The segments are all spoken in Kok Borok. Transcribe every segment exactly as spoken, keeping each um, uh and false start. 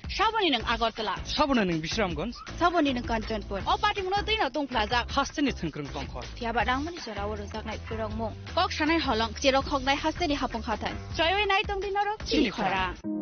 Saboni nwng Agartala. Saboni nwng Bisramganj. Saboni nwng Kanchanpur. O patimungno twino tungphlajak. Hasteni thwngkwrwng tongkhor. Phiya ba rangmani jora o rwjaknai phwrwngmung. Kok sanai holong, cherok hoknai hasteni hapung hathai. Choiwi nai tongdi norok chini chini khorang. Khorang.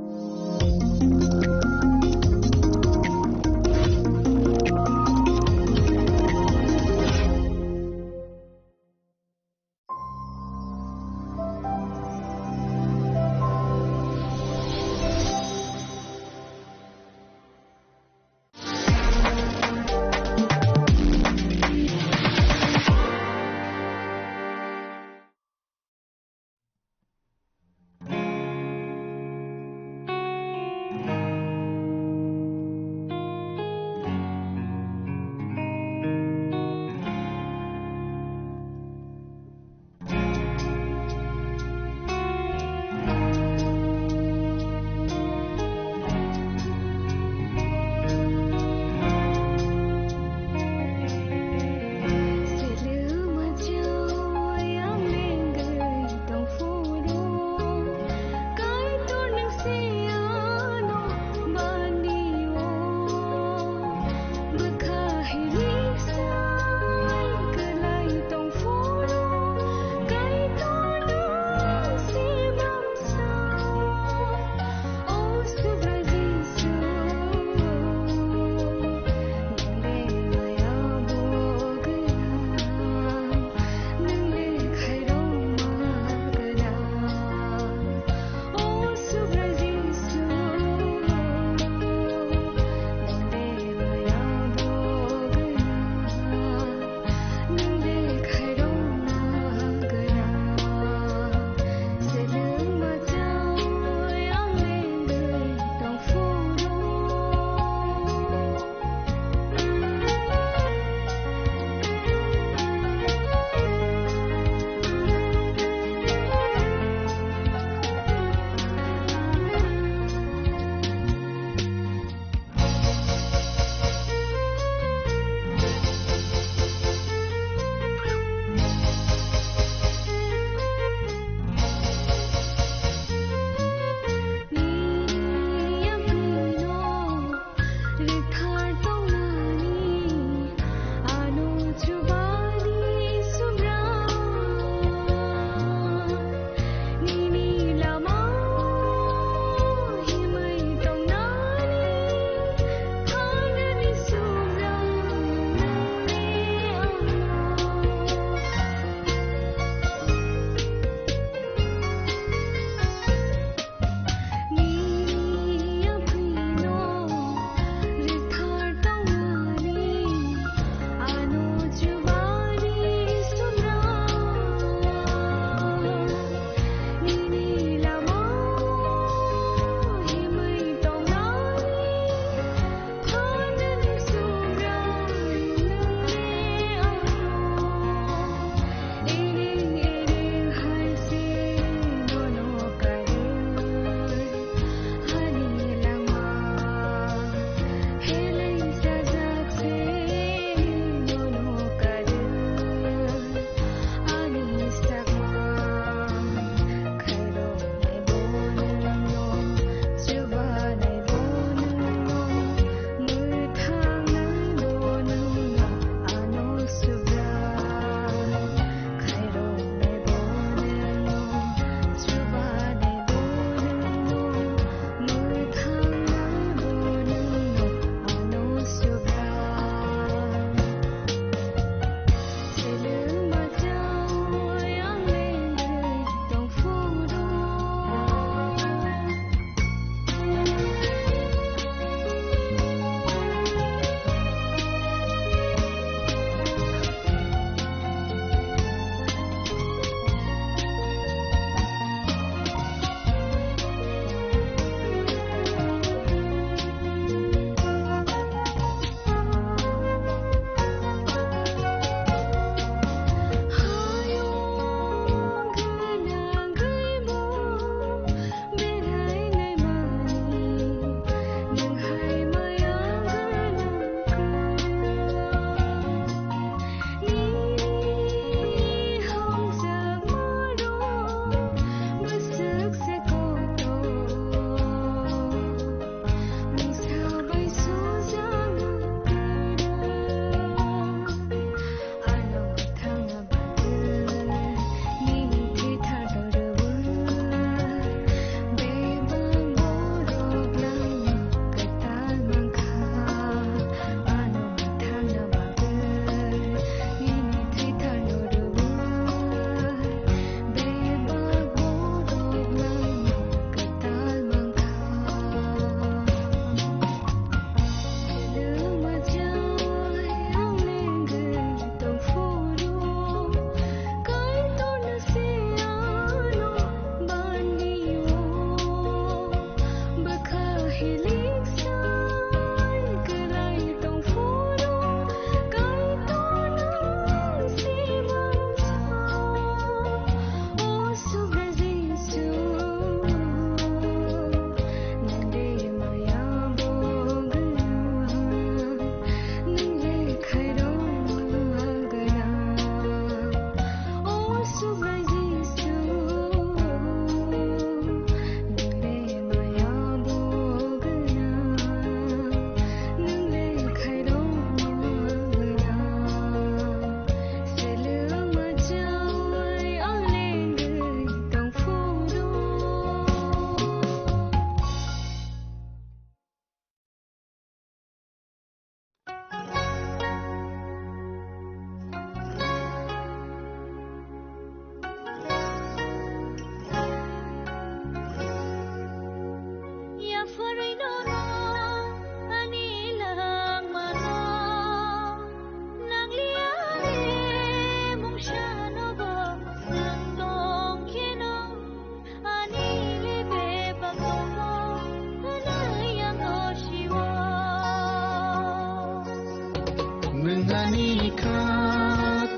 Ani kha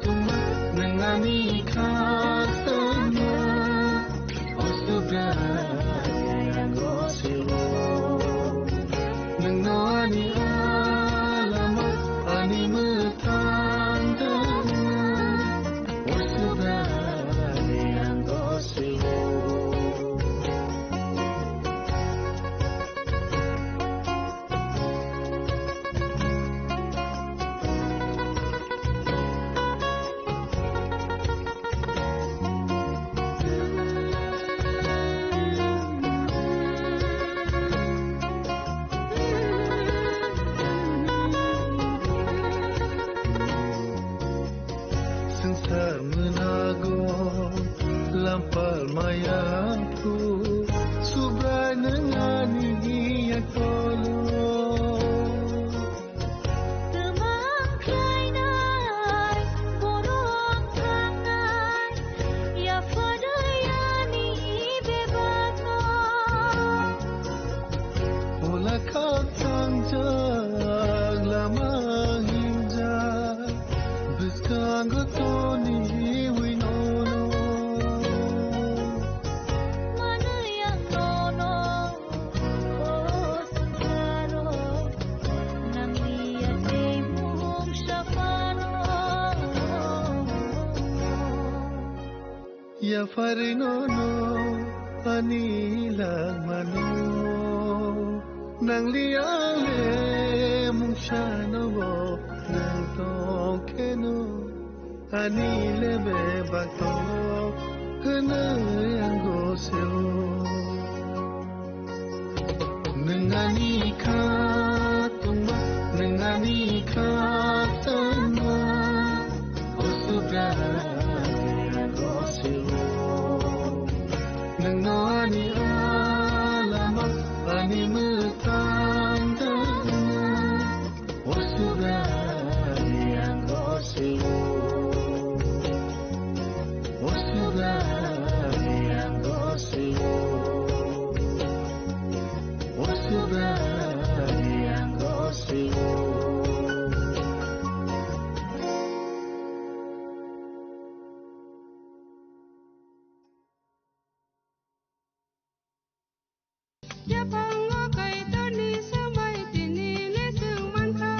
tuma, nang ani kha tuma, o subra yango silo. Nang no ani alama, ani mutang tana, o subra yango silo. Swngchar mwnago lampal maya phu, Subrai nwng ani yakolo. Twmang khlainai, borok thangnai, yapharwi ani bebakno. Ola khak thangjak lama hingjak, bwskango toniwi nono. Manwi ang nono, o swngcharo, nangni yakni mung saphano. Yapharwi nono ani langmano, nangli ale mungsano bo nang tongkheno, ani lebe bakto hwnwi ang goseo. Nwng ani kha tongma, nwng ani kha tongma, o subra goseo. Nwng no ani alama, ani mwthang tongma, o subra goseo. O subra goseo. O subra goseo. Yaphango Kaitorni swmai tini le chwng mankha,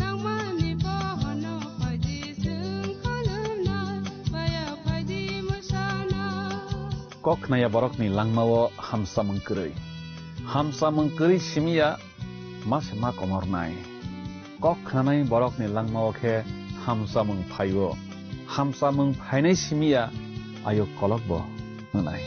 nangmani bohono phaidi chwng khulumnai, baya phaidi mwsana. Kok khnaya borokni langmao hamsamung kwrwi. Hamsamung kwrwi simiya ma se ma komornai. Kok khnanai borokni langmao khe hamsamung phaio. Hamsamung phainai simiya ayuk kolokbo hwnai.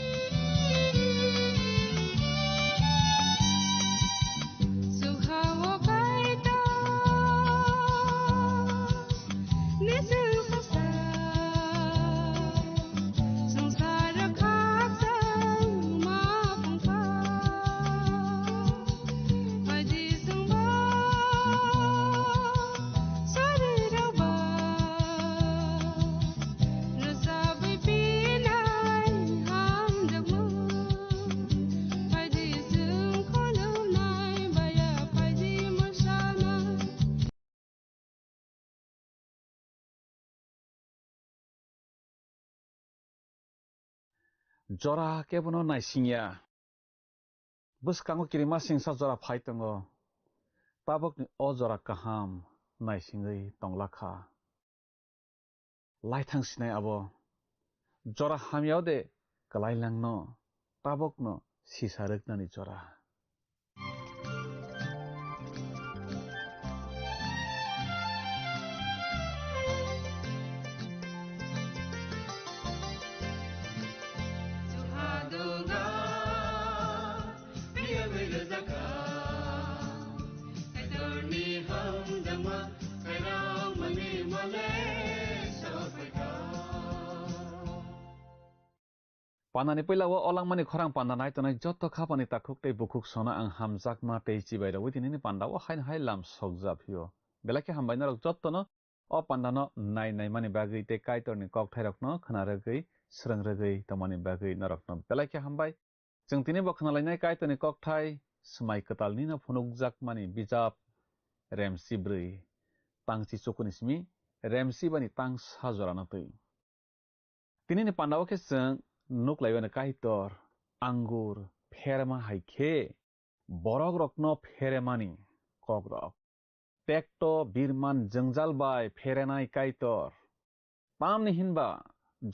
Jora kebono naisingya. Bwskango kirimasingsa jora phai tongo. Tabukni o jora kaham naisingwi tonglakha. Laithang sinai abo. Jora hamyao de kwlailangno, tabukno sisa rwknani jora. Pandani puila o olangmani khorang panda nai tongnai joto khapani takhuk tei bukhuk sono ang hamjakma tei chibai rogwi tinini panda o haino hai lam sokja phio. Belai khe hambai norok jotono o pandano nai naimani bagwi tei Kaitorni kokthairokno khna rwgwi, srwng rwgwi tongmani bagwi norokno belai khe hambai. Chwng tini bo khna lainai Kaitorni kokthai, Swmai Kwtalnino phunukjakmani bijap, Remsi bwrwi. tangchi chukuni simi remsibani tangsa jorano twi. Tinini pandao khe chwng nuklaibani Kaitor angur pherma hai khe borok rokno pheremani kokrok. Tekto birman jwngjal bai pherenai Kaitor. Tamni hinba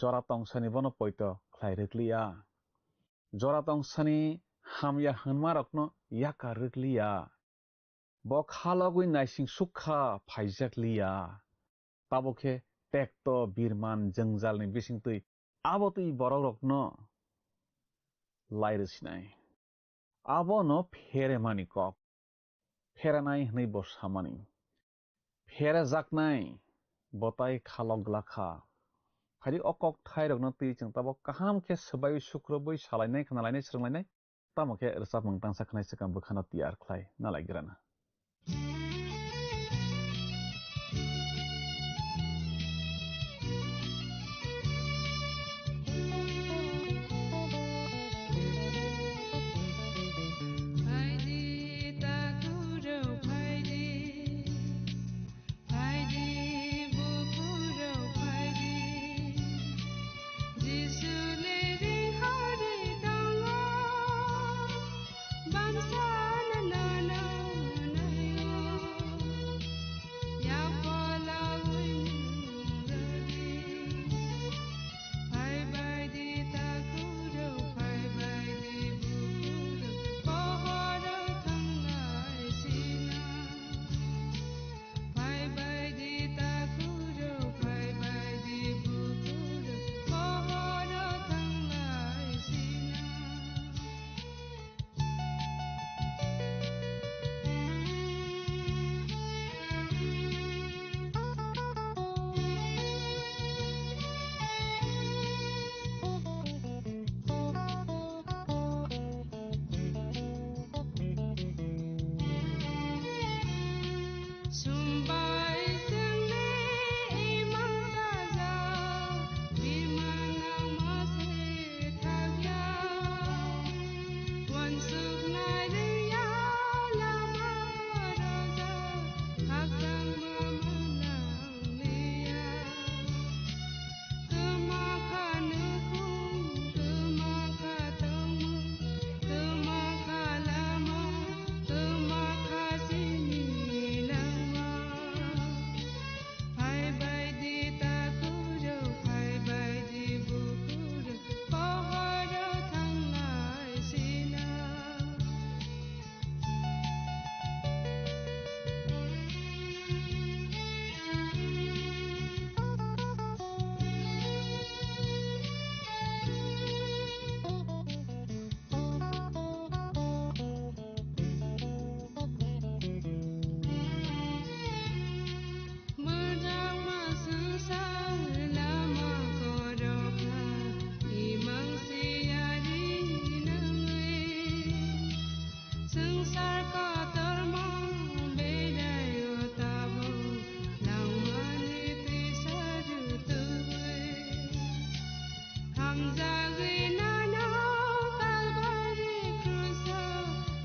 jora tongsani bono poito khlai rwkliya. Jora tongsani hamya hwnmarokno yakar rwkliya. Bo khalogwi naising sukha phaijak liya. Tabuk khe tekto birman jwngjalni bisingtwi abo twi borok rokno lai rwsinai. Abono pheremani kok. Pherenai hwnwi bo samani. Pherejaknai bo tai khalok glakha. Phari o kok thai rokno twi chwng tabuk kaham khe swbaiwi sukrubwi salainai khnalainai swrwnglainai. Tamo khe rwchapmung tangsa khnai swkang bwkhano tiyar khlai nalai grana. Phaidi takhurok phaidi. Phaidi, buphurok phaidi, Jisu le ri hori tongo, bangsa no nono naio, yak pala ui mung rwdi. Phaibaidi takhurok, phaibaidi bukhurok, pohoro thanglai sina. Phaibaidi takhurok, phaibaidi bukhurok, pohoro thanglai sina. Sumbai sengni imang saja, bimanang mase thagya. Wansuk nai rwya lama koroja, khakchang mama nang liya. Tuma kha nukhung, tuma kha tongmung, tuma kha lama, tuma kha sini langma. Phaibaidi takhurok, phaibaidi bukhurok, pohoro thanglai sina. Mwrwkma swngchar lama khoroksa, imang siyari nangwi. Swngchar kotorma berai o tabuk, langmani twisa rutugwi. Hamjagwi nano Kalbari kruso,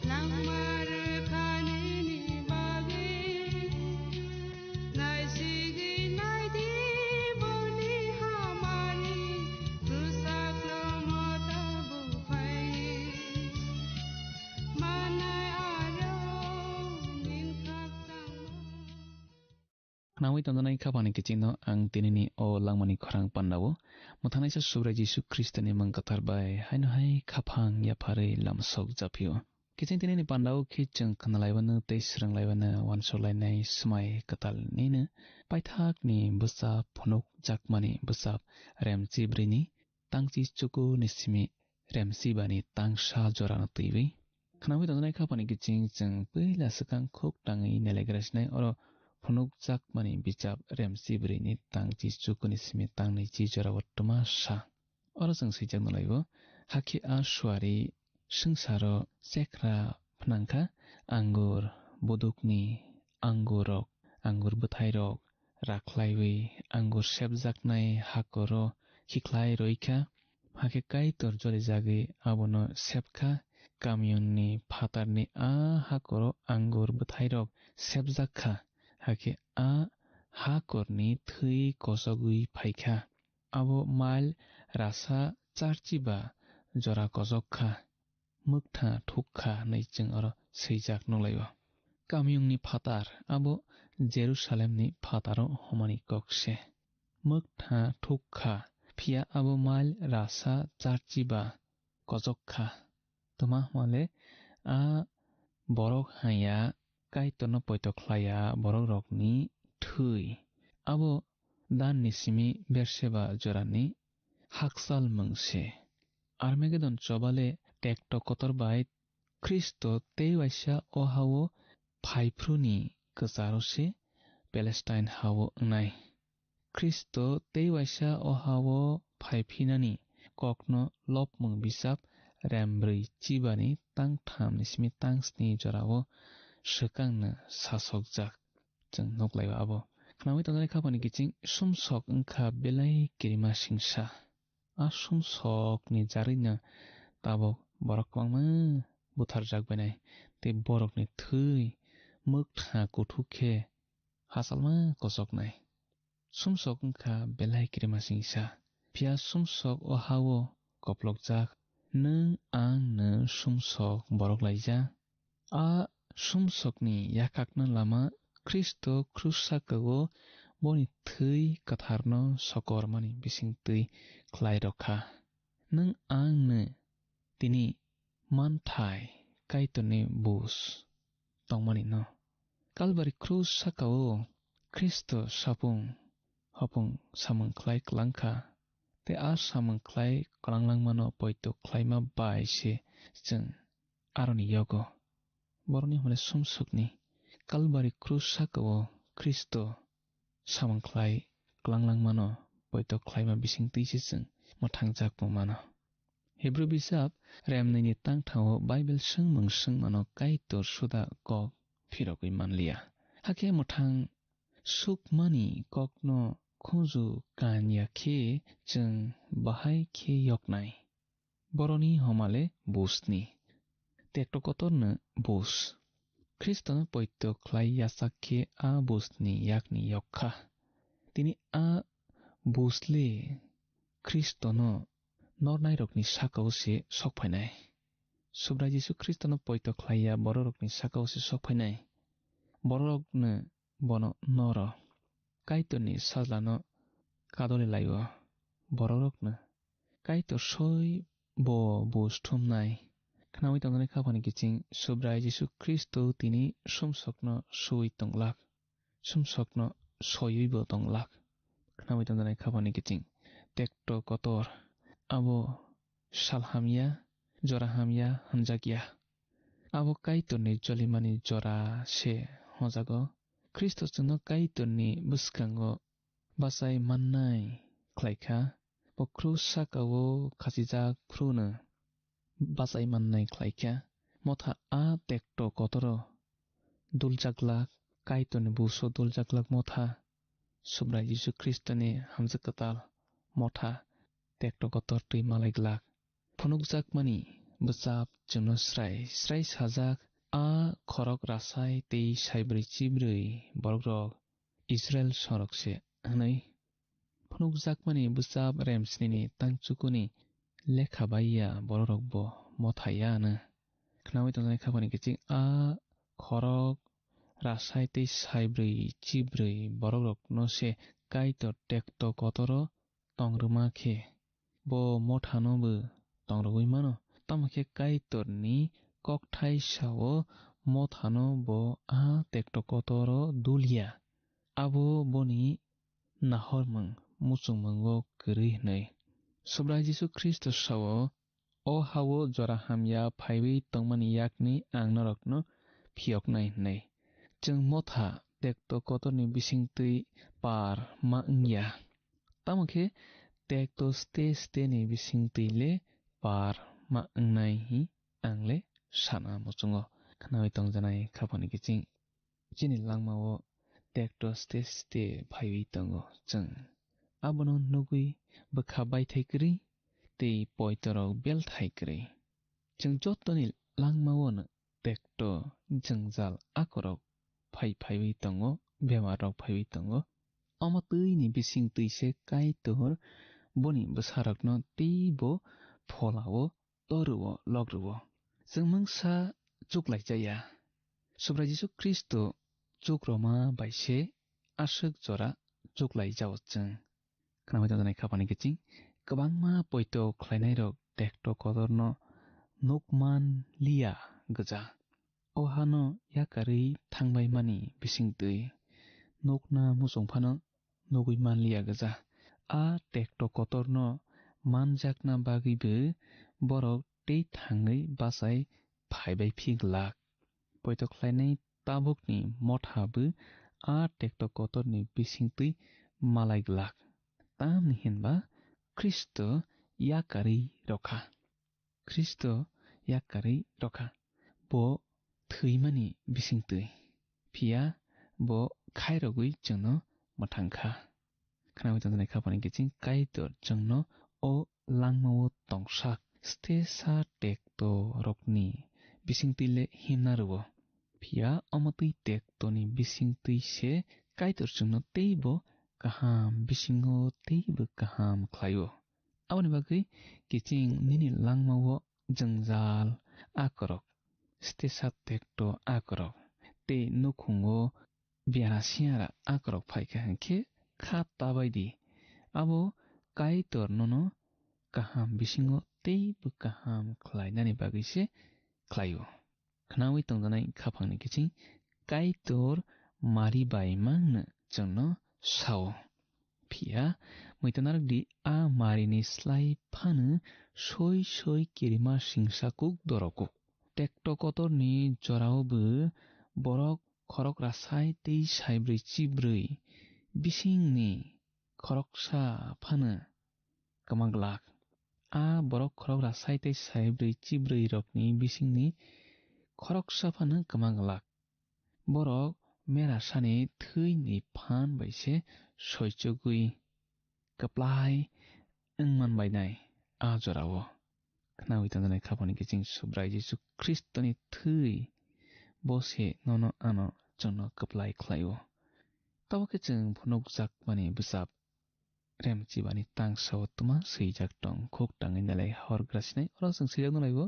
langma rwkha nini bagwi. Naisigwi naidi boni hamari, rwchapno mota buphai. Manai aro nin khakchangma. Khnaui tongjaknai khaphangni kichingno ang tinini o langmani khorang pandao mwthangnaisa Subrai Jisu Khristoni mung kwthar bai haino hai khaphang yapharwi lamsok japhio. Kiching tinini pandao khe chwng khnalaibano tei swrwnglaibano uansukhlainai swmai kwtal nini paithakni bwsa phunukjakmani bwsa remchibrwini tangchi chukuni simi remsibani tangsa jorano twiwi. Khnaui tongjaknai khaphani kiching chwng puila swkang khuk tangwi nelaigra sinai oro phunukjakmani bichap remsibrwini tangchi chukuni simi tangni chi jorao twma sa. Oro chwng swijak nalaibo, hakhe a suari swngcharo chekra phnangkha, angur budukni angurrok, angur bwthairok, rakhlaiwi angur sepjaknai hakoro khikhlai roikha, hakhe Kaitor jolijagwi abono sepkha, kamiyungni phatarni a hakoro angur bwthairok sepjakkha, hakhe a hakorni thwi kosogwi phai kha. Abo mail rasa charchiba jora kosok kha, mwktha thuk kha hwnwi chwng oro swijak nukhlaio. Kamiyungni phatar abo Jerusalemni phataro hwnmani kok se. Mwktha thuk kha, phiya abo mail rasa charchiba kosok kha. Tma hwnmale a borok haya Kaitorno poito khlaiya borokrokni thwi. Abo Danni simi Berseba jorani hakchal mung se. Armagedon chobale tekto kotor bai Khristo tei waisa o hao phaiphruni kwcharo se Palestine hao wngnai. Khristo tei waisa o hao phaiphinani kokno lopmung bisap rembrwi chibani tang thamni simi tang sni jorao swkangno sasokjak. Chwng nuklaio abo. Khnaui tongnai khapani kiching sumsok wngkha belai kirima singsa. A sumsokni jarwino tabuk borok kwbangma butharjak bainai, tei borokni thwi mwktha kuthuk khe hachalma kosoknai. Sumsok wngkha belai kirima singsa. Phiya sumsok o hao koplokjak, nwng ang no sumsok borok laijak. A sumsokni yakhakna lama Khristo krus saka-o boni thwi kwtharno sokormani bisingtwi khlai rw kha. Nwng ang no tini manthai Kaitorni bus tongmani no. Kalbari krus saka-o Khristo sapung hopung samung khlai klang kha, tei a samung khlai klang langmano poito khlaima bai se chwng aroni yogo. Borokni hwnmale sumsokni Kalbari krus saka-o Khristo samung khlai klang langmano poito khlaima bisingtwi se chwng mwthangjak bo mano. Hebru bisap remnwini tangthao Bible swngmung swngmano Kaitor suda kok phirogwi manliya. Hakhe mwthang sukmani kokno khunju kanya khe chwng bahai khe yoknai. Boroni homale busni. Tekto kotorno bus. Khristono poito khlai yachak khe a busni yakni yok kha. Tini a busle Khristono nornairokni saka-o se sok phainai. Subrai Jisu Khristono poito khlaiya bororokni saka-o se sok phainai. Bororokno bono noro. Kaitorni sajlano kadoli lai-o. Bororokno Kaitor soi bo bus thumnai. Khnaui tongnai khapani kiching Subrai Jisu Khristo tini sumsokno sui tonglak. Sumsokno soiwi bo tonglak. Khnaui tongnai khapani kiching tekto kotor. Abo sal hamya, jora hamya, hamjakya. Abo Kaitorni jolimani jora se hojago. Khristo chwngno Kaitorni bwskango bachai mannai khlai kha. Bo krus saka-o khachijak phruno bachai mannai khlai kha. Motha a tekto kotoro duljaglak, Kaitorni buso duljaglak motha. Subrai Jisu Khristoni hamjak kwtal motha tekto kotor twi malai glak. Phunukjakmani bwchap chwngno srai srai sajak, a khorok rasai tei saibrwi chibrwi borokrok Israil sorok se hwnwi. Phunukjakmani bwchap remsnini tangchukuni lekha bai ya borokrokbo motha ya hwno. Khnaui tongnai khapani kiching a khorok rasai tei saibrwi chibrwi borokrokno se Kaitor tekto kotoro tong rwma khe, bo mothano bo tong rwui mano. Tamo khe Kaitorni kokthai sao mothano bo a tekto kotoro dul ya. Abo boni nahormung muchungmungo kwrwi hwnwi. Subrai Jisu Khristo sao, "O hao jora hamya phaiwi tongmani yakni ang norokno phiyoknai," hwnwi. Chwng motha tekto kotorni bisingtwi par ma wngya. Tamo khe tekto ste steni bisingtwi le par ma wngnai hi ang le sana muchungo. Khnaui tongjanai khapani kiching chini langmao tekto ste ste phaiwi tongo chwng. Abono nugwi bwkha baithai kwrwi tei poitorok belthai kwrwi. Chwng jotoni langmao no tekto jwngjal akorok phai phaiwi tongo, bemarrok phaiwi tongo. Omo twi ni bising twi se Kaitor boni bwsarokno teibo phola-o, tor-o, lok rw-o. Chwng mungsa chuklai cha ya. Subrai Jisu Khristo chukroma bai se aswk jora chuklai jao chwng. Khnaui tongjaknai khapani kiching, kwbangma poito khlainairok tekto kotorno nukman liya gwja. O hano yakarwi thangbaimani bisingtwi nukna muchung phano nugwi man liya gwja. A tekto kotorno manjakna bagwibo borok tei thangwi bachai phaibai phi glak. Poito khlainai tabukni motha bo a tekto kotorni bisingtwi malai glak. Tamni hinba Khristo yakarwi rokha. Khristo yakarwi rokha. Bo thwimani bisingtwi. Phiya bo khairogwi chwngno mwthangkha. Khnaui tongjaknai khapani kiching Kaitor chwngno o langmao tongsak stesa tekto rokni bisingtwi le himna rwo. Phiya omo twi tektoni bisingtwi se Kaitor chwngno teibo kaham bisingo teibo kaham khlaio. Aboni bagwi kiching nini langmao jwngjal akorok, stesa tekto akorok, tei nukhungo biara siara akorok phaikha hinkhe kha tabai di. Abo Kaitor nono kaham bisingo teibo kaham khlainani bagwi se khlaio. Khnaui tongjaknai khaphangni kiching Kaitor mari bai mangno chwngno sao. Phiya muitanarok di a marini slai phano soi soi kirima singsa kuk dorokuk. Tekto kotorni jorao bo borok khorok rasai tei saibrwi chibrwi bisingni khoroksa phano kwma glak. A borok khorok rasai tei saibrwi chibrwi rokni bisingni khoroksa phano kwma glak. Borok merasani thwini phan bai se soichugwi kwplai wngman bainai a jorao. Khnaui tongjaknai khaphani kiching Subrai Jisu Khristoni thwi bo se nono ano chwngno kwplai khlaio. Tabuk khe chwng phunukjakmani bwsap Remchibani tangsa o twma swijak tong, khuk tangwi nalai hor grasinai. Oro chwng swijak nalaibo,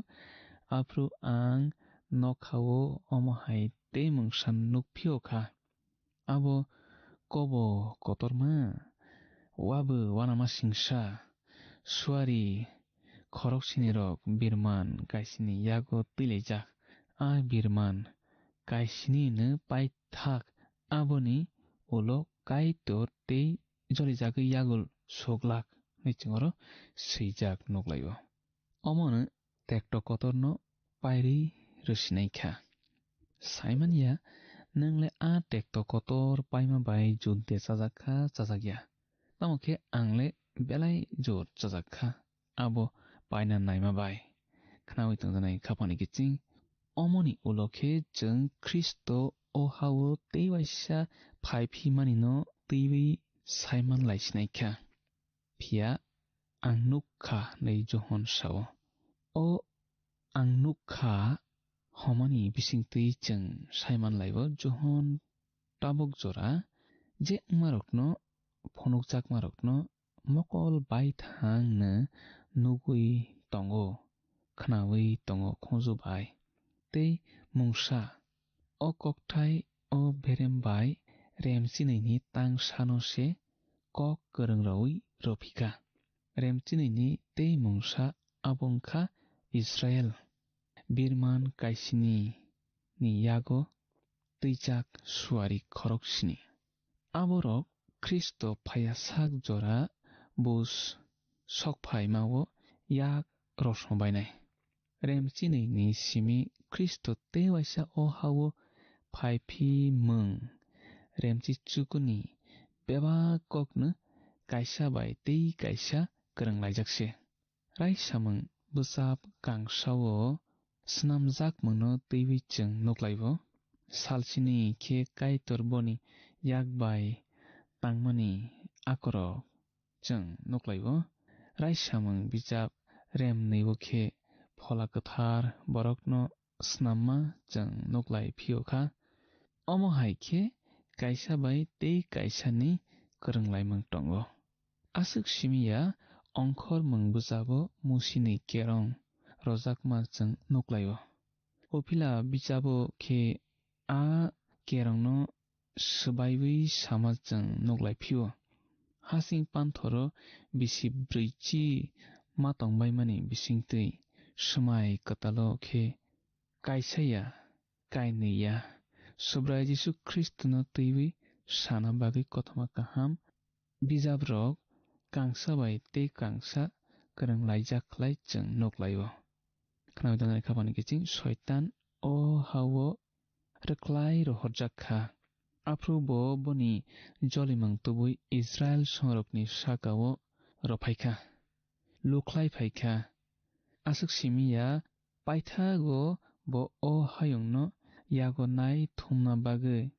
aphru ang nokhao omo hai tei mungsa nukphio kha. Abo kobo kotorma, wabo wanama singsa, suari khoroksinirok birman kaisini yago twilaijak. A birman kaisini no paithak, aboni ulo Kaitor tei jolijagwi yagul suglak hinwi chwng oro swijak nuklaio. Omono tekto kotorno pairwi rwsinai kha. Saimanya, nwng le a tekto kotor paima bai jut de chajak kha, chajak ya. Tamo khe ang le belai jut chajak kha, abo paina naima bai. Khnaui tongjaknai khaphani kiching. Omoni ulo khe chwng Khristo o ha-o tei waisa phai phi manino twiwi saiman laisinai kha. Phiya ang nuk kha, hwnwi Johon sao. O ang nuk kha hwnmani bisingtwi chwng saiman laio, Johon tabuk jora je wngmarokno phunukjakmarokno mokol baithangno nugwi tongo, khnaui tongo khunju bai. Tei mungsa o kokthai o berem bai remchinini tang sano se kok kwrwng rwi rw phi kha. Remchinini tei mungsa abo wng kha Israel, birman kaisini ni yago twijak suari khorok sini. Aborok Khristo phaiya sak jora bus sok phaimao yak rosong bainai. Remchinwi ni simi Khristo tei waisa o ha-o phai phi mung remchi chukuni bebak kokno kaisa bai tei kaisa kwrwng laijak se. Raisamung bwchap kangsao snamjakmungno twiwi chwng nuklaio. Salsini khe Kaitor boni yak bai tangmani akorok chwng nuklaio. Raisamung bijap remnwi o khe Phola Kwthar borokno snamma chwng nuklai phiyokha. Omo hai khe kaisa bai tei kaisani kwrwnglaimung tongo. Aswk simi ya ongkhormung bwchabo Musini kerong rojakma chwng nuklaio. Uphila bichabo khe a kerongno swbaiwi sama chwng nuklai phio. Hasing panthoro bisi brwichi ma tongbaimani bisingtwi swmai kwtalo khe kaisa ya, kainwi ya. Subrai Jisu Khristono twiwi sana bagwi kothoma kaham bijabrok kangsa bai tei kangsa kwrwng laijak khlai chwng nuk lai-o. Khnaui tongnai khapani kiching Soitan o ha-o rwklai rohorjak kha. Aphuru bo boni jolimung tubui Israil songrokni saka-o rwphai kha, lukhlai phai kha. Aswk simi ya paithago bo o hayungno yago nai thumna bagwi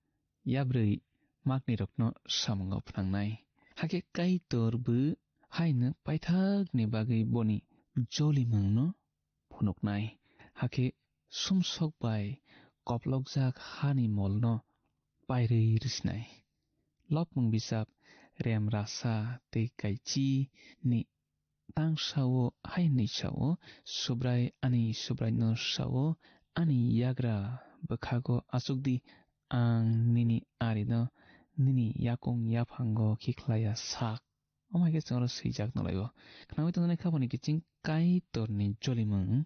yabrwi maknirokno samungo phnangnai. Hakhe Kaitor bo haino paithakni bagwi boni jolimungno phunuknai. Hakhe sumsok bai koplokjak hani molno pairwi rwsinai. Lopmung bisap rem rasa tei kaichi ni tang sao hai hwnwi sao, Subrai ani Subraino sao, ani yagra bwkhago achukdi, ang nini arino nini yakung yaphango khiklaiya sak. Omo hai khe chwngno swijak nukhlaio. Khnaui tongjaknai khapani kiching Kaitorni jolimung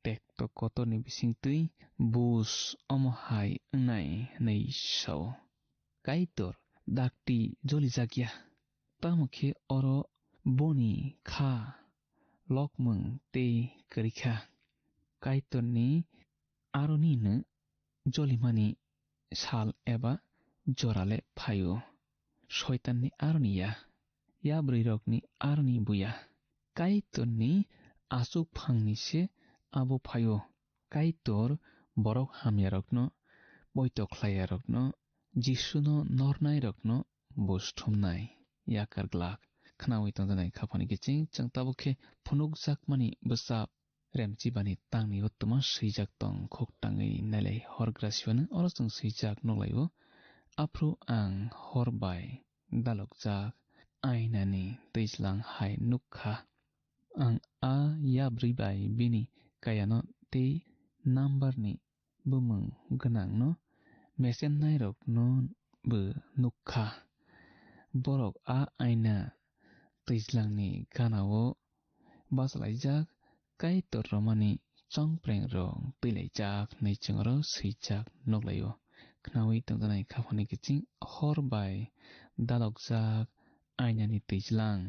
tekto kotorni bisingtwi bus omo hai wngnai hwnwi sao. Kaitor dakti jolijakya, tamo khe oro boni kha lokmung tei kwrwi kha. Kaitorni aronino jolimani sal eba jorale phaio. Soitanni aroni ya, yabrwirokni aroni bo ya. Kaitorni achukphangni se abo phaio. Kaitor borok hamyarokno, poito khlaiyarokno, Jisuno nornairokno bo sthumnai yakar glak. Khnaui tongjaknai khapani kiching chwng tabuk khe phunukjakmani bwsap remchibani tangni o twma swijak tong khuk tangwi nailai hor grasiwano oro chwng swijak nuklaio. Aphuru ang hor bai dalokjak ainani twijlang hai nuk kha. Ang a yabrwi bai bini kayano tei numberni bumung gwnangno mesennairokno bo nuk kha. Borok a aina twijlangni ganao bachalaijak Kaitor romani chongprengrok twilaijak hwnwi chwngno swijak nuklaio. Khnaui tongjaknai khapani kiching hor bai dalokjak ainani twijlang.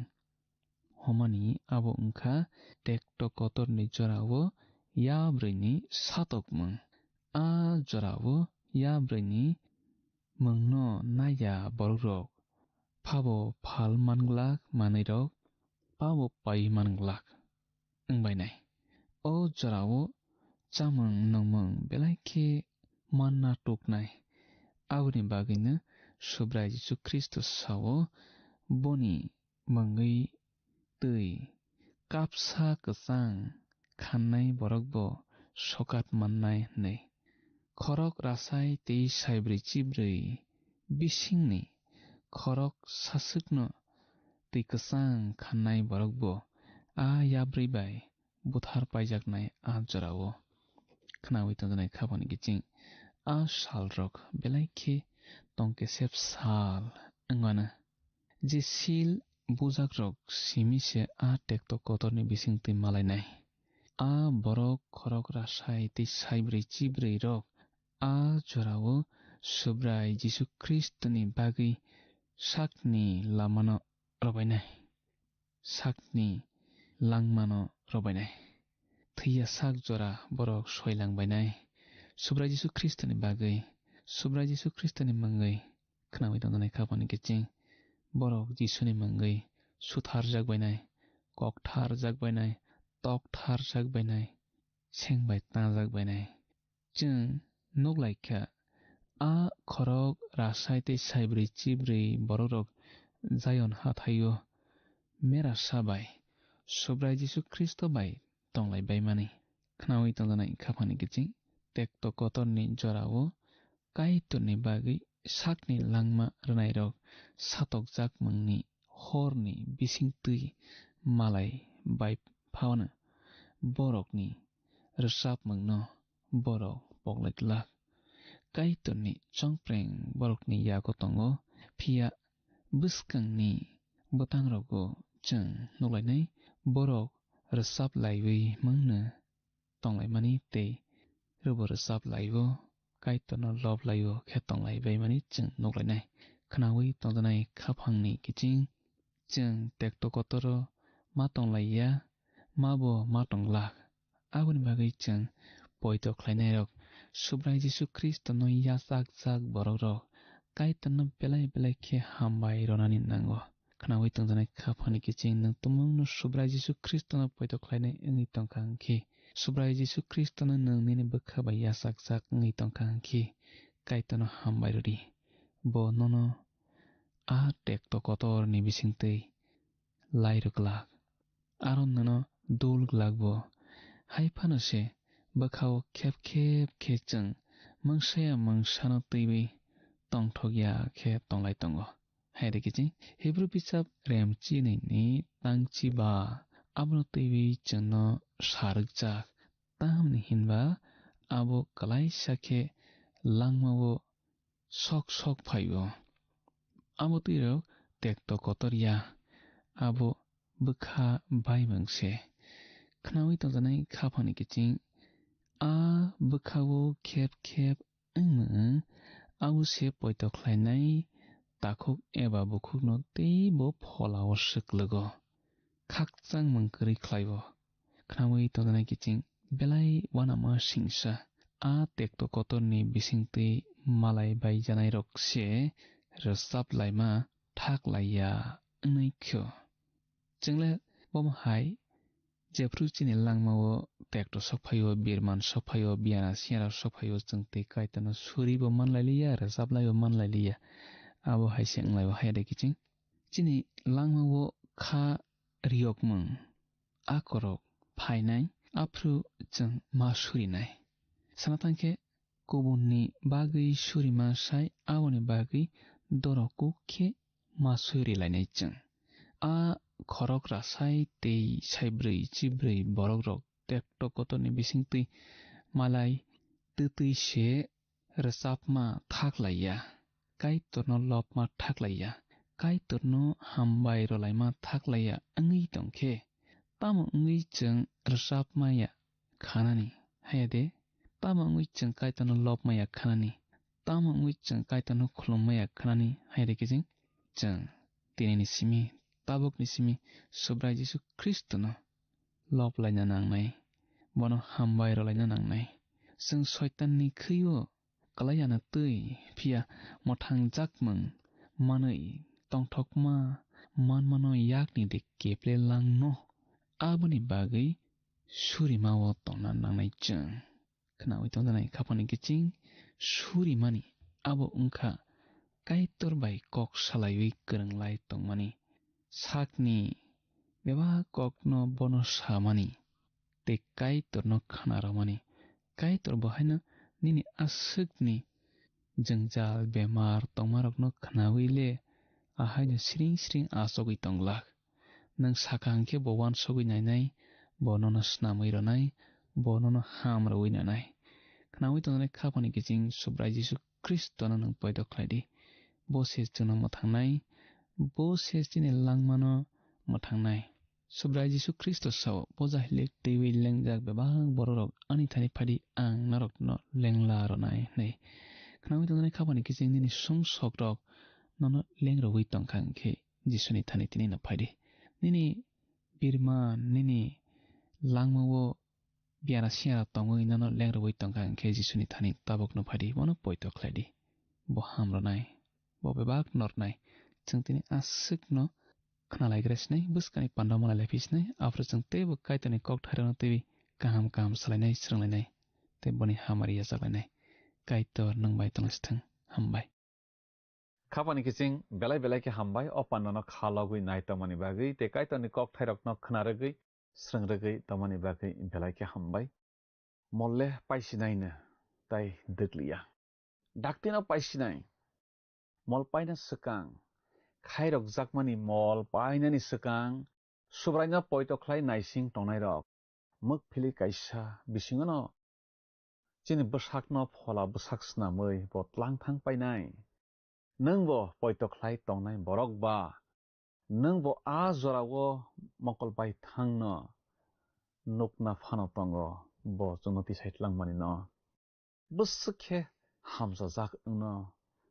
Homani abo wngkha tekto kotorni jorao yabrwini satokmung. A jorao yabrwini mungno naiya borokrok phabo phal manglak manwirok phabo pai manglak wngbainai. O jorao chamung nungmung belai khe manna tuknai. Aboni bagwino Subrai Jisu Khristo sao, boni mungwi twi kapsa kwchang khannai borokbo sokat mannai hwnwi. Khorok rasai tei saibrwi chibrwi bisingni khorok saswkno twi kwchang khannai borokbo a yabrwi bai buthar paijaknai a jorao. Khnaui tongjaknai khapani kiching a salrok belai khe tongkesep sal wngmano. Je sil bujakrok simi se a tekto kotorni bisingtwi malainai. A borok khorok rasai tei saibrwi chibrwi rok a jorao Subrai Jisu Khristoni bagwi sakni lamano robainai, sakni langmano robainai. Thwiya sak jora borok soilangbainai. Subrai Jisu Khristoni bagwi, Subrai Jisu Khristoni mungwi khnaui tongjaknai khapani kiching borok Jisuni mungwi sutharjakbainai, koktharjakbainai, toktharjakbainai, seng bai tanjakbainai. Chwng nuk lai kha, a khorok rasai tei saibrwi chibrwi borokrok Zion hathaio mera sa bai Subrai Jisu Khristo bai tonglai baimani. Khnaui tongjaknai khapani kiching tekto kotorni jorao Kaitorni bagwi sakni langma rwnairok satokjakmungni horni bisingtwi malai bai phano borokni rwchapmungno borok poklai glak. Kaitorni chongpreng borokni yago tongo, phiya bwskangni bwtangrogo chwng nuklainai, borok rwchap laiwi mungno tonglaimani tei rwbo rwchap laiwi Kaitorno lob laiwi khe tonglaibaimani chwng nuklainai. Khnaui tongjaknai khaphangni kiching chwng tekto kotoro ma tonglaiya, mabo ma tonglak. Aboni bagwi chwng poito khlainairok Subrai Jisu Khristono yachakjak borokrok Kaitorno belai belai khe hambai rwnani nango. Khnaui tongjaknai khaphangni kiching nwng tumungno Subrai Jisu Khristono poito khlainai wngwi tongkha hwnkhe, Subrai Jisu Khristono nwng nini bwkha bai yachakjak wngwi tongkha hwnkhe, Kaitorno hambai rwdi. Bo nono a tekto kotorni bisingtwi lai rwglak. Aro nono dul glak bo. Hai phano se bwkhao khep khep khe chwng mungsaya mungsano twiwi tongthokya khe tonglai tongo. Hai rwkhe chwng Hebrew bijap rem chinwi ni tang chiba abono twiwi chwngno sa rwkjak. Tamni hinba abo kwlaisa khe langmao sok sok phaio. Abo twirok tekto kotor ya, abo bwkha baimung se. Khnaui tongjaknai khaphangni kiching a bwkhao khep khep wngmung, abo se poito khlainai takhuk eba bukhukno teibo pholao swklugo. Khakchangmung kwrwi khlaio. Khnaui tongjaknai kiching belai uanama singsa. A tekto kotorni bisingtwi malai bai janairok se rwchap laima thak laiya wngwi kho. Chwngle bomo hai jephru chini langmao tekto sok phaio, birman sok phaio, biyana siyara sok phaio, chwng tei Kaitorno suribo manlai liya, rwchap laibo manlai liya. Abo hai se wnglaio hai de kiching. Chini langmao kha riyokmung akorok phainai, aphru chwng ma surinai. Sana thangkhe kubunni bagwi surima sai aboni bagwi dorok kuk khe ma surilainai chwng. A khorok rasai tei saibrwi chibrwi borokrok tekto kotorni bisingtwi malai twtwi se rwchapma thak laiya, Kaitorno lobma thak laiya, Kaitorno hambai rwlaima thak laiya wngwi tongkhe, tamo wngwi chwng rwchapmaya khanani? Haya de, tamo wngwi chwng Kaitorno lobmaya khanani? Tamo wngwi chwng Kaitorno khulummaya khanani? Haya de kiching chwng tinini simi, tabukni simi Subrai Jisu Khristono lob laina nangnai, bono hambai rwlaina nangnai. Chwng Soitanni khwi-o kwlaiya na twi, phiya mwthangjakmung manwi tongthokma manmano yakni de keple langno. Aboni bagwi surima-o tongna nangnai chwng. Khnaui tongjaknai khaphangni kiching surimani abo wngkha Kaitor bai kok salaiwi kwrwnglai tongmani. Sakni bebak kokno bono samani tei Kaitorno khna rwmani. Kaitor bo haino nini aswkni jwngjal bemar tongmarokno khnaui le ahaino siring siring achogwi tonglak. Nwng sakha hwnkhe bo uansugwi nainai, bo nono snamwi rwnai, bo nono ham rwui nanai. Khnaui tongjaknai khaphangni kiching Subrai Jisu Khristono nwng poito khlai di. Bo se chwngno mwthangnai, bo se chini langmano mwthangnai. Subrai Jisu Khristo sao, bo jahilek twiwi lengjak bebak bororok ani thani phadi ang norokno lengla rwnai hwnwi. Khnaui tongjaknai khaphangni kiching nini sumsokrok nono lengrogwi tongkha hwnkhe Jisuni thani tini no phaidi. Nini birman, nini langmao biara siara tongwi nono lengrogwi tongkha hwnkhe Jisuni thani tabukno phaidi, bono poito khlaidi. Bo ham rwnai, bo bebak nornai. Chwng tini aswkno khnalaigra sinai, bwskangni panda malai laiphi sinai, aphuru chwng teibo Kaitorni kokthairokno twiwi kaham kaham salainai, swrwnglainai, tei boni hamari yachaklainai. Kaitor nwng bai tonglaisithwng. Hambai. Khapani kiching belai belai khe hambai, o pandano kha logwi nai tongmani bagwi tei Kaitorni kokthairokno khna rwgwi, swrwng rwgwi tongmani bagwi belai khe hambai. Molle paisinaino tai dwkliya. Daktino paisinai. mol paina swkang, khairokjakmani mol painani swkang, Subraino poito khlai naising tongnairok, mukphili kaisa bisingono chini bwsakno phola bwsak snamwi bo tlangthang painai. Nwngbo poito khlai tongnai borok ba? Nwngbo a jorao mokol bai thangno nukna phano tongo, bo chwngno tisai tlangmani no. Bwswk khe hamjajak wngno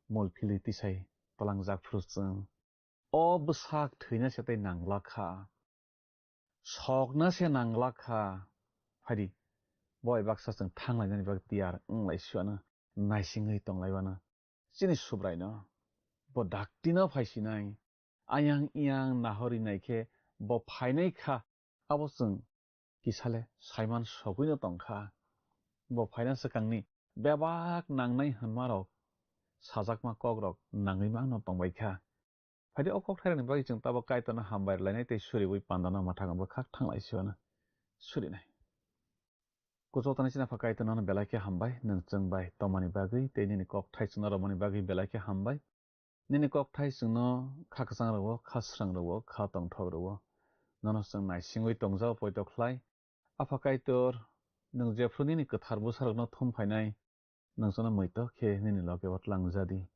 mol philwi tisai tlangjak phuru chwng. O bwsak thwina se tei nanglak kha, sokna se nanglak kha. Phaidi, bo bai baksa chwng thanglainani bagwi tiyar wng lai suano, naisingwi tong lai uano. Chini Subraino bo daktino phai sinai, ayang iyang nahori nai khe bo phainai kha, abo chwng kisale saiman sogwino tong kha. Bo phaina swkangni bebak nangnai hwnmarok, sajakma kokrok nangwi mangno tong bai kha. Phaidi o kokthairokni bagwi chwng tabok Kaitorno hambai rwlainai tei suriui pandano mwthangwi bwkhak thang lai siwano surinai. Kuchuk tani chini Apha Kaitor nono belai khe hambai, nwng chwng bai tongmani bagwi tei nini kokthai chwngno romani bagwi belai khe hambai. Nini kokthai chwngno kha kwchang rwo, kha srang rwo, kha tongthok rwo. Nono chwng naisingwi tongjao poito khlai. Apha Kaitor, nwng jephru nini kwthar bwsarokno thum phainai, nwng chwngno muitok khe nini loge o tlangjadi.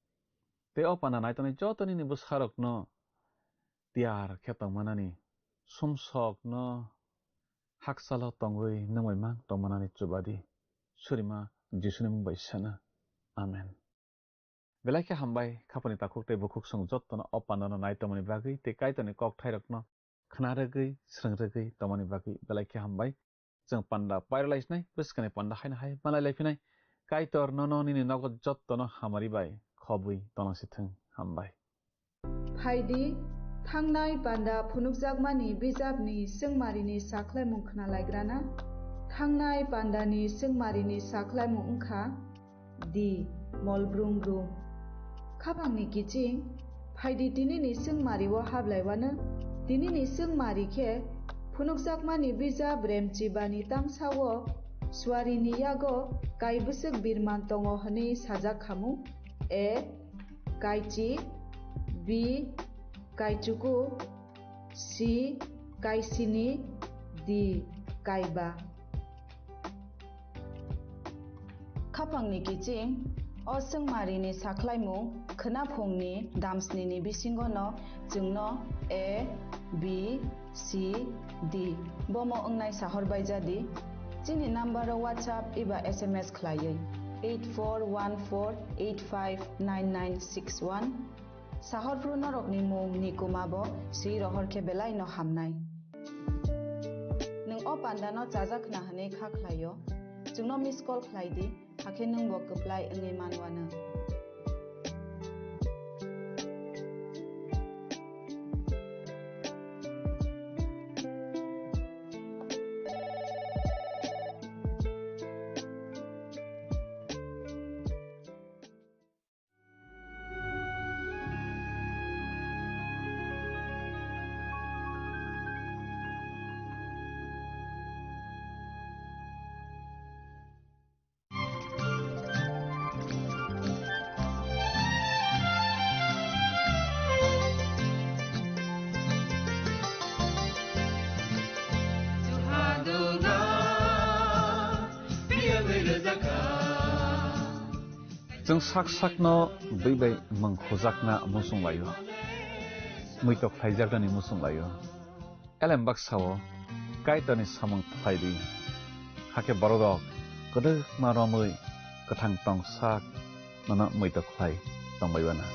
Tei o panda naitongnai joto nini bwsarokno tiyar khe tongmanani, sumsokno hakchalo tongwi nwng bai mang tongmanani chubadi. Surima Jisuni mung bai sana. Amen. Belai khe hambai, khapani takhuk tei bukhuk chwng jottono o pandano nai tongmani bagwi tei Kaitorni kokthairokno khna rwgwi, srwng rwgwi tongmani bagwi belai khe hambai. Chwng panda pairwlaisinai, bwskangni panda haino hai malai laiphinai. Kaitor nono nini nogo jottono hamari bai khobwi tonglaisithwng. Hambai. Phaidi, thangnai panda phunukjakmani bijapni swngmarini sakhlaimung khnalaigrana. Thangnai pandani swngmarini sakhlaimung wngkha, di, mol brum brum. Khapangni kiching, phaidi tinini swngmario hablaiwano, tinini swngmari khe phunukjakmani bijap Remchibani tangsao suarini yago kaibwswk birman tongo hwnwi sajak khamu, A, kaichi, B, kaichuku, C, kaisini, D, kaiba. Khapangni kiching, o swngmarini sakhlaimung khwnaphungni damsnini bisingono chwngno A, B, C, D bomo wngnai sahor baijadi. Chini nambaro WhatsApp eba S M S khlaiwi eight four one four eight five nine nine six one. Sahorphru norokni mung ni kuma bo swi rohor khe belai no hamnai. Nwng o panda no chajak khna hwnwi kha khlaio, chwngno miss call khlai di, hakhe nwng bo kwplai wngwi man uanw. Chwng sak sakno bwi bai mung khujakna muchung laio, muitok khlaijaknani muchung laio. Elem baksa-o Kaitorni samung khlai di, hakhe bororok kwdwkma romwi kwthang tong sak nono muitok khlai tongbai uana.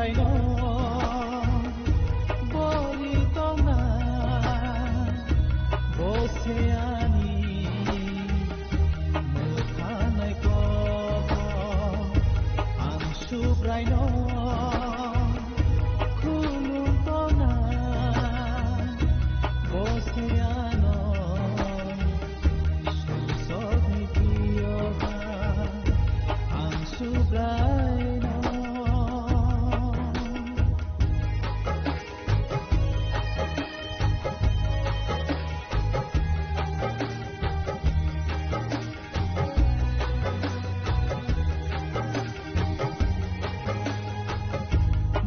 Subraino bori tongna, bo se ani mwkhanai kobo. Ang Subraino khulum tongna, bo se ano sumsokni phiyoba. Ang Subraino.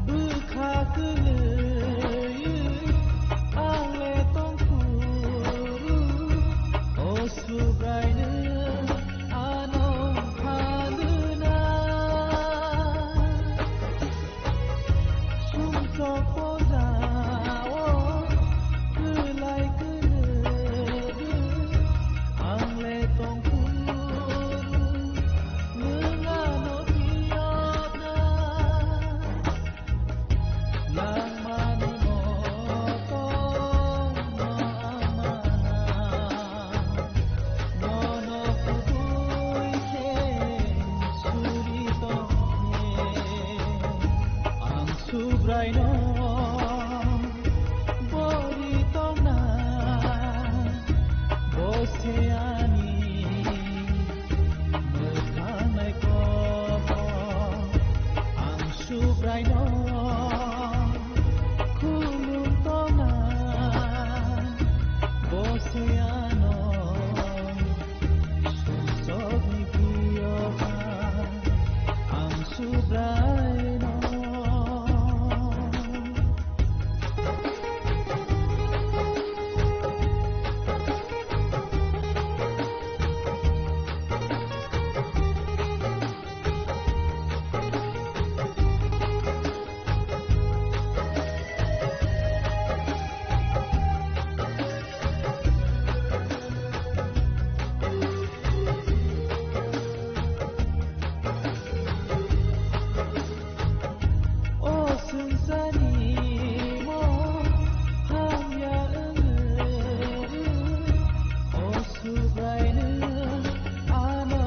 Bwkha kwlwi ang le tongphuru, o Subraino ano phalwna. Sumsok pojao kwlai kwrwi ang le tongphuru, nwng ano phiyokna. Langmani moto no amana, nono kubui khe suri tongkhe. Ang Subraino bori tongna, bo se ani mwkhanai kobo. Ang Subraino khulum tongna, bo se ano sumsokni phiyoba. Ang Subraino. O swngcharni mo hamya wngwi, o Subraino ano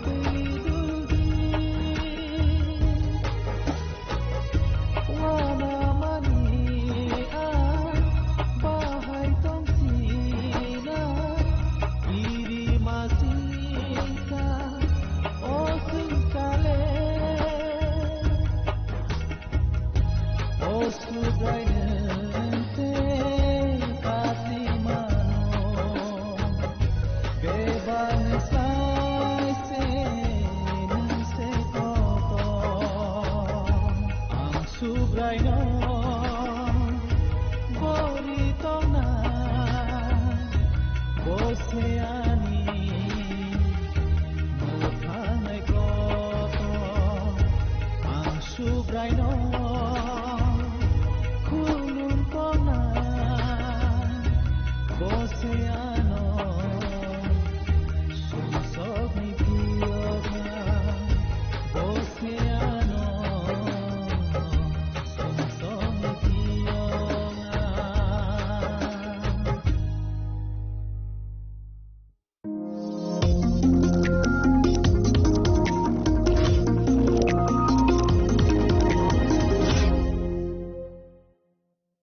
twi duldi. Wanamani ang bahai tongphina, iri masika o swngchale. O Subraino tei katimano, bebakni sai se nwng se kotor. Ang Subraino bori tongna, bo se ani mwkhanai kotor. Ang Subraino